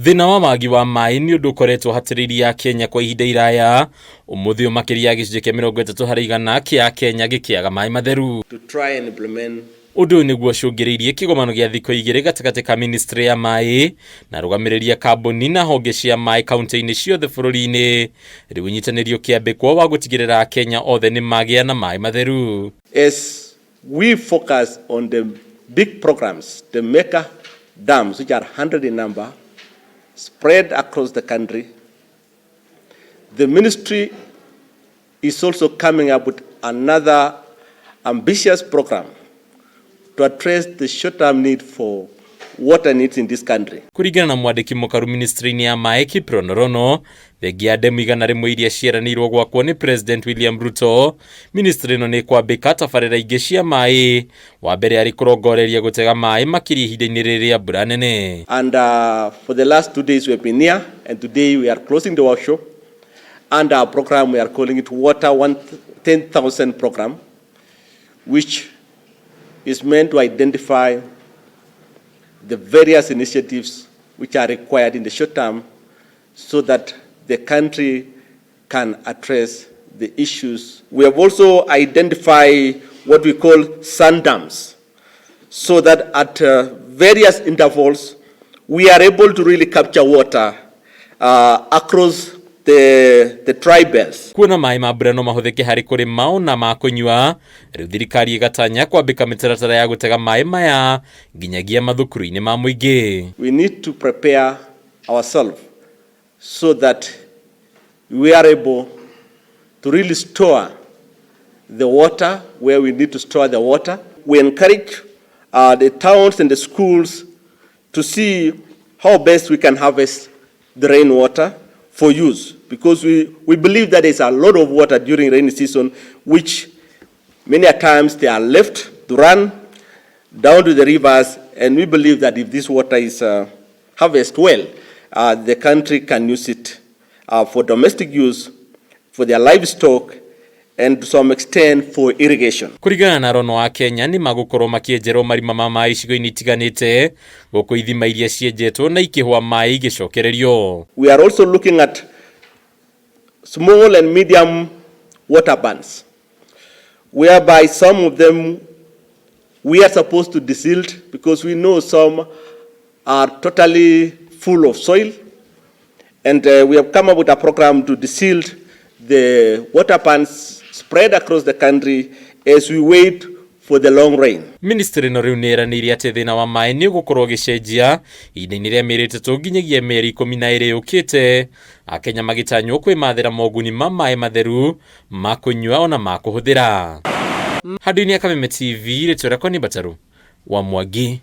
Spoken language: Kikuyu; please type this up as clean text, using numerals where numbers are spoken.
Thĩna wa wagi wa maĩ nĩ ũndũ ũkoretwo hatĩrĩirie Akenya kwa ihinda iraya. Ũmũthĩ ũyũ makĩria ya gĩcunjĩ kĩa 30% kĩa Akenya gĩkĩaga maĩ matheru. To try and implement. Ũndũ ũyũ nĩguo ũcũngĩrĩirie kĩgomano gĩa thikũ igĩrĩ gatagatĩ ka ministry ya maĩ na arũgamĩrĩri a kambuni na honge cia maĩ kaunti-inĩ ciothe bũrũri-inĩ. Rĩu ũnyitanĩri ũkĩambĩkwo wa gũtigĩrĩra Akenya othe nĩ magĩa na maĩ matheru. As we focus on the big programs, the mega dams, which are 100 in number, spread across the country, the ministry is also coming up with another ambitious program to address the short-term need for water needs in this country. Kũringana na mwandĩki mũkaru ministry-inĩ ya maĩ Kiprono Rono, thengia ya ndemu 100 iria ciĩranĩirwo gwakwo nĩ President William Ruto, ministry ĩno nĩ ĩkwambĩka tabarĩra ingĩ cia maĩ. Wa mbere arĩ kũrongoreria gũtega maĩ makĩria ihinda-inĩ rĩrĩ rĩa mbura nene. And for the last 2 days we have been here, and today we are closing the workshop. And our program, we are calling it Water 10,000 Program, which is meant to identify the various initiatives which are required in the short term so that the country can address the issues. We have also identified what we call sand dams, so that at various intervals we are able to really capture water across the dry belts. Kuona maĩ ma mbura no mahũthĩke harĩ kũrĩma ona ma kũnyua, rĩu thirikari ĩgatanya kwambĩka mĩtaratara ya gũtega maĩ maya nginyagia mathukuru-inĩ ma mũingĩ. We need to prepare ourselves so that we are able to really store the water where we need to store the water. We encourage the towns and the schools to see how best we can harvest the rainwater for use, because we believe that there's a lot of water during rainy season, which many a times they are left to run down to the rivers, and we believe that if this water is harvested well, the country can use it for domestic use, for their livestock, and to some extent for irrigation. Kũringana na Rono, wa Kenya nĩ magũkorwo makĩenjerwo marima ma maĩ icigo-inĩ itiganĩte gũkũ ithima iria cienjetwo na ikĩhũa maĩ igĩcokererio. We are also looking at small and medium water pans, whereby some of them we are supposed to desilt because we know some are totally full of soil. And we have come up with a program to desilt the water pans spread across the country as we wait for the long rain. Ministry ĩno rĩu nĩ ĩranĩire atĩ thĩna wa maĩ nĩ ũgũkorwo ũgĩcenjia ihinda-inĩ rĩa mĩeri 3 nginyagia mĩeri 12 yũkĩte, Akenya magĩtanywo kwĩmathĩra moguni ma maĩ matheru ma kũnyua ona ma kũhũthĩra. Handũ-inĩ ya Kameme TV, rĩtwa rĩakwa nĩ Mbataru wa Mwangi.